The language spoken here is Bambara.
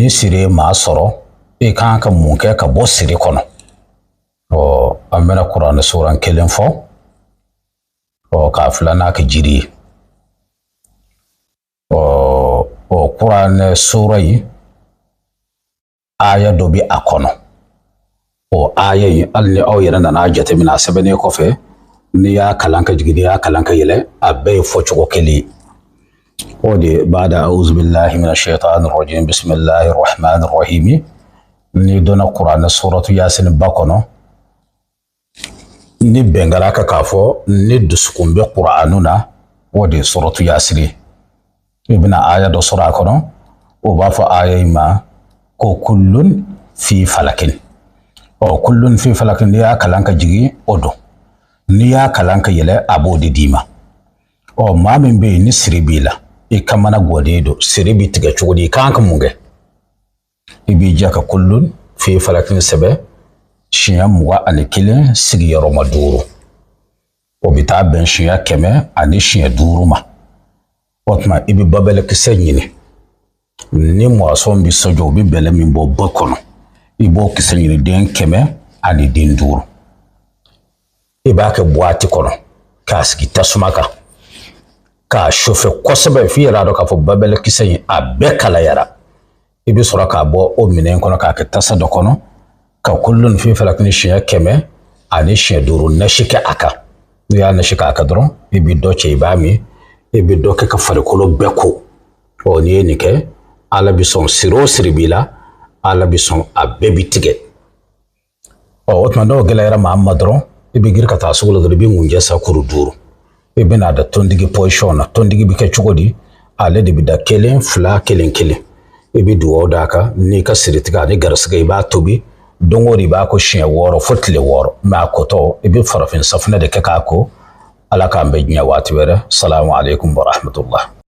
Ni siri ye maa sɔrɔ, i kan ka mun kɛ ka bɔ siri kɔnɔ? Ɔ, an bɛna kuranɛ suran kelen fɔ, ɔ, k'a filanan kɛ jiri ye. Ɔ, o kuranɛ sura in, aya dɔ bɛ a kɔnɔ. O aya in, hali ni aw yɛrɛ nana a jateminɛ, a sɛbɛnnen kɔfɛ, n'i y'a kalan ka jigin, n'i y'a kalan ka yɛlɛ, a bɛɛ ye fɔcogo kelen ye. O de bada auzubillahi minash shaitani rajim, bismillahir rahmanir rahim. N'i donna kuranɛ suratu Yasin ba kɔnɔ, ni bɛn kɛra kan k'a fɔ ni dusukun bɛ kuranu na, o de ye suratu Yasin ye. I bɛna aya dɔ sɔrɔ a kɔnɔ, o b'a fɔ aya in ma ko kullun fi falakin. Ɔ, kullun fi falakin, n'i y'a kalan ka jigin, o don, n'i y'a kalan ka yɛlɛ, a b'o de d'i ma. Ɔ, maa min bɛ yen ni siri b'i la, i kamana gwannen don, siri bɛ tigɛ cogo di, i kan ka mun kɛ? I b'i jɛ ka kullun fi falakin sɛbɛn siɲɛ 21 sigiyɔrɔma 5, o bɛ taa bɛn siɲɛ 105 ma. O tuma, i bɛ babɛlɛkisɛ ɲini. Ni mɔgɔsɔn bɛ so jɔ, u bɛ bɛlɛ min bɔ ba kɔnɔ, i b'o kisɛ ɲini, den 105. I b'a kɛ buwati kɔnɔ k'a sigi tasuma kan k'a sofɛ kosɛbɛ, f'i yɛrɛ dɔn k'a fɔ babɛlɛkisɛ in, a bɛɛ kalayara. I bɛ sɔrɔ k'a bɔ o minɛn kɔnɔ k'a kɛ tasa dɔ kɔnɔ, ka kullun fi falakini siɲɛ 105 nasi kɛ a kan. N'i y'a nasi k'a kan dɔrɔn, i bɛ dɔ cɛ, i b'a min, i bɛ dɔ kɛ ka farikolo bɛɛ ko. Ɔ, n'i ye nin kɛ, Ala bɛ sɔn, siri o siri b'i la, Ala bɛ sɔn, a bɛɛ bi tigɛ. Ɔ, o tuma, n'o gɛlɛyara maa ma dɔrɔn, i bɛ girin ka taa sugu la dɔrɔn, i bɛ ngunjɛ san kuru 5, i bɛna da tontigi position na. Tontigi bɛ kɛ cogo di? Ale de bɛ da kelen, fila, kelen, kelen. I bɛ dugawu d'a kan n'i ka siritigɛ ani garisigɛ. I b'a tobi don o don, i b'a ko siɲɛ 6 fo tile 6. Mɛ a kotɔ, i bɛ farafin safunɛ de kɛ k'a ko. Ala k'an bɛ diɲɛ waati wɛrɛ. Salamu aleykum wa rahmatullah.